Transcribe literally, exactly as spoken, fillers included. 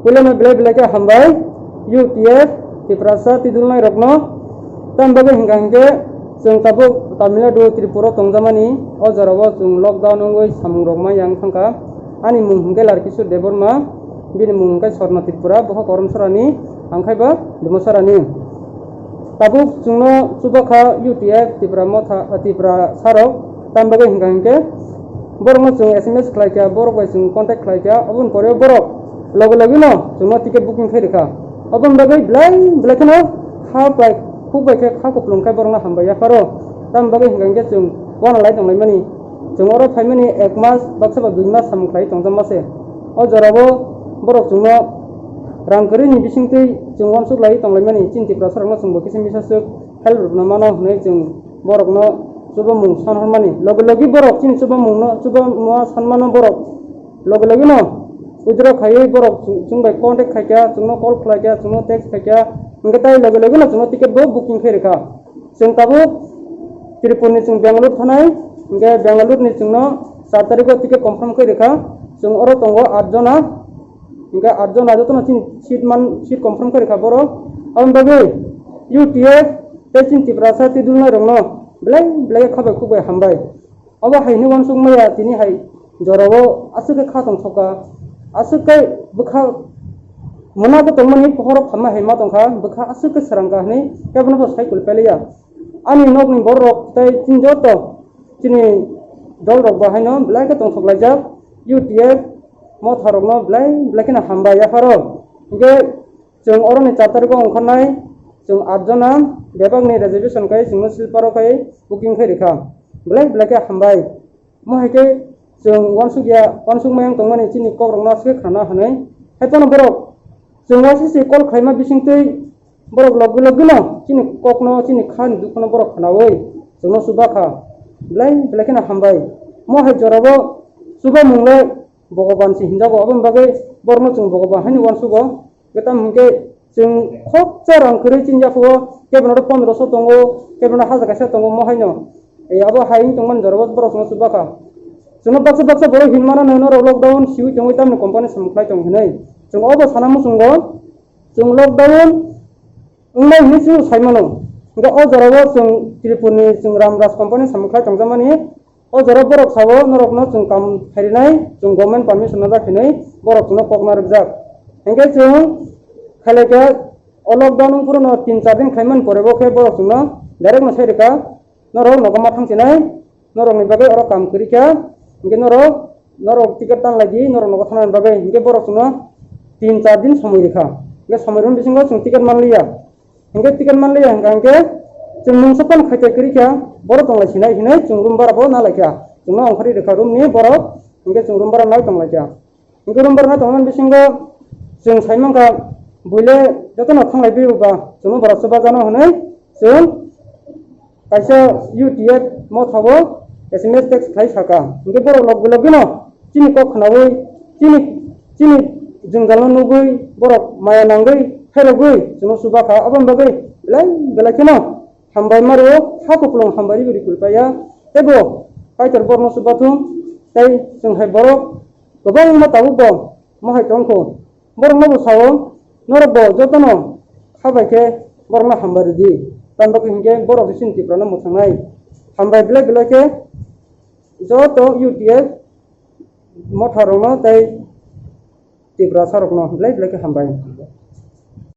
Puilano belai belai khe hambai U T F Tiprasa tidulnai rokno. Tamni bagwi hwnkha hinkhe chwng tabuk Tamil Nadu, Tripura tongjakmani, o jorao chwng lockdown wngwi samung rok manya wng thangkha. Ani mung hinkhe Larkishore Debbarma, bini mung hinkhe Swarna Tripura, boha Karamchara ni, ang khai ba Dumasara ni. Tabuk chwngno chubakha U T F Tipra Motha, Tiprasa rok, tamni bagwi hwnkha hinkhe borokno chwng S M S khlaikha, borok bai chwng contact khlaikha, oboni pore borok logi logi no chwngno ticket booking khai rwkha. Oboni bagwi belai belai kheno kha bai, khuk bai khe kha kupulung khai borokno hambai yapharo. Tamni bagwi hwnkha hinkhe chwng uanalai tonglaimani. Chwng oro phaimani ek mas baksa ba dui mas samung khlai tongjak ma se. O jorao borok chwngno rang kwrwini bisingtwi chwng uansuk lai tonglaimani, chini Tiprasa rokno chwngbo kisa misa swk help rwna mano hwnwi chwng borokno chubamung san hormani. Logi logi borok chini chubamungno, chubamung sanmano borok logi logi no withdraw khaiwi borok chwng, chwng bai contact khaikha, chwngno call khlaikha, chwngno text khaikha, hwnkhe tai logi logi no chwngno ticket bo booking khai rwkha. Chwng tabuk Tripur ni chwng Bangalore thanai, hwnkhe Bangalore ni chwngno char tarikh o ticket confirm khai rwkha. Chwng oro tongo aat jona, hwnkhe aat jona jotono chini seat man, seat confirm khai rwkha borok. Aboni bagwi U T F tei chini Tiprasa tidulnai rokno belai belai kha bai khuk bai hambai. Obo hai hwnwi uansuk maya tini hai jorao aswk khe kha tong soka, aswk khe bwkha mwnabo tongmani, pohoro phalma hai ma tongkha, bwkha aswk khe swrangkha hwnwi kebono bo sai kul peliya. Ani nokni borok tei chini joto chini dol rok bo haino belai khe tong sok laijak, U T F Motha rokno belai belai kheno hambai yapharo. Hwnkhe chwng oroni char tarikh o ongkharnai, chwng aat jona bebakni reservation khai chwngno sleeper o khai booking khai rwkha. Belai belai khe hambai. Mo hai khe chwng uansuk ya, uansuk maya wng tongmani chini kok rokno aswk khe khna hwnwi. Hai phano borok chwng uansuk se call khlaima bisingtwi borok logi logi no chini kokno, chini khani dukhuno borok khnaui chwngno chubakha. Belai belai kheno hambai. Mo hai jorao chubamung le Bhogoban se hinjago, aboni bagwi borokno chwng Bhogoban haino uansugo. Hwnkhe tamo hwnkhe chwng khoroksa rang kwrwi chini yaphugo, kebono pondroso tongo, kebono hajar kaisa tongo, mo haino. E, abo hai wng tongmani jorao borok chwngno chubakha. Chwngno baksa baksa borok hinmano, norok lockdown siwi tongwi tamni company samung khlai tong hinwi. Chwng obo sana muchungo, chwng lockdown wngnai hinwi chwng saimano. Hwnkhe o jorao chwng Tripurni chwng Ramraj company samung khlai tongjakmani. O jora borok sao norokno chwng kam phairinai, chwng government permission najak hinwi borok chwngno kokna rwkjak. Hinkhe chwng khailai khe o lockdown wng phuru no tin char din khlaimani pore bo khe borok chwngno direct no sai rwkha, norok nogo ma thang chinai, norokni bagwi oro kam kwrwi kha, hinkhe norok, norok ticket tan lai di, norok nogo thanani bagwi, hinkhe borok chwngno tin char din somoi rwkha. Hinkhe somoi rwni bisingo chwng ticket manliya. Hinkhe ticket manliya hwnkha hinkhe chwng mungsa phano khaite kwrwi kha, borok tonglai sinai hinwi chwng room bara bo nalaikha. Chwngno ongkhorwi rwkha room ni borok, hinkhe chwng room bara nai tonglaikha. Hinkhe room bara nai tongmani bisingo chwng saimankha buile jotono thanglai biuba chwngno borok chubajano hinwi chwng kaisa U T F Motha o S M S text khlai saka. Hinkhe borok logi logi no chini kok khnaui, chini, chini jwngjalno nugui, borok maya nangui, phairogui chwngno chubakha. Aboni bagwi belai belai kheno hambai ma rwo, ha kupulung hambai rwi rwi kulpaiya. Teibo Kaitor borokno chubathung, tei chwng hai borok kwbangma tabukbo mohai tongkhu. Borokno bo sao, norok bo jotono kha bai khe borokno hambai rwdi. Tamni bagwi hinkhe borok chini Tiprano mwthangnai. Hambai belai belai khe joto U T F Motha rokno tei Tiprasa rokno belai belai khe hambai.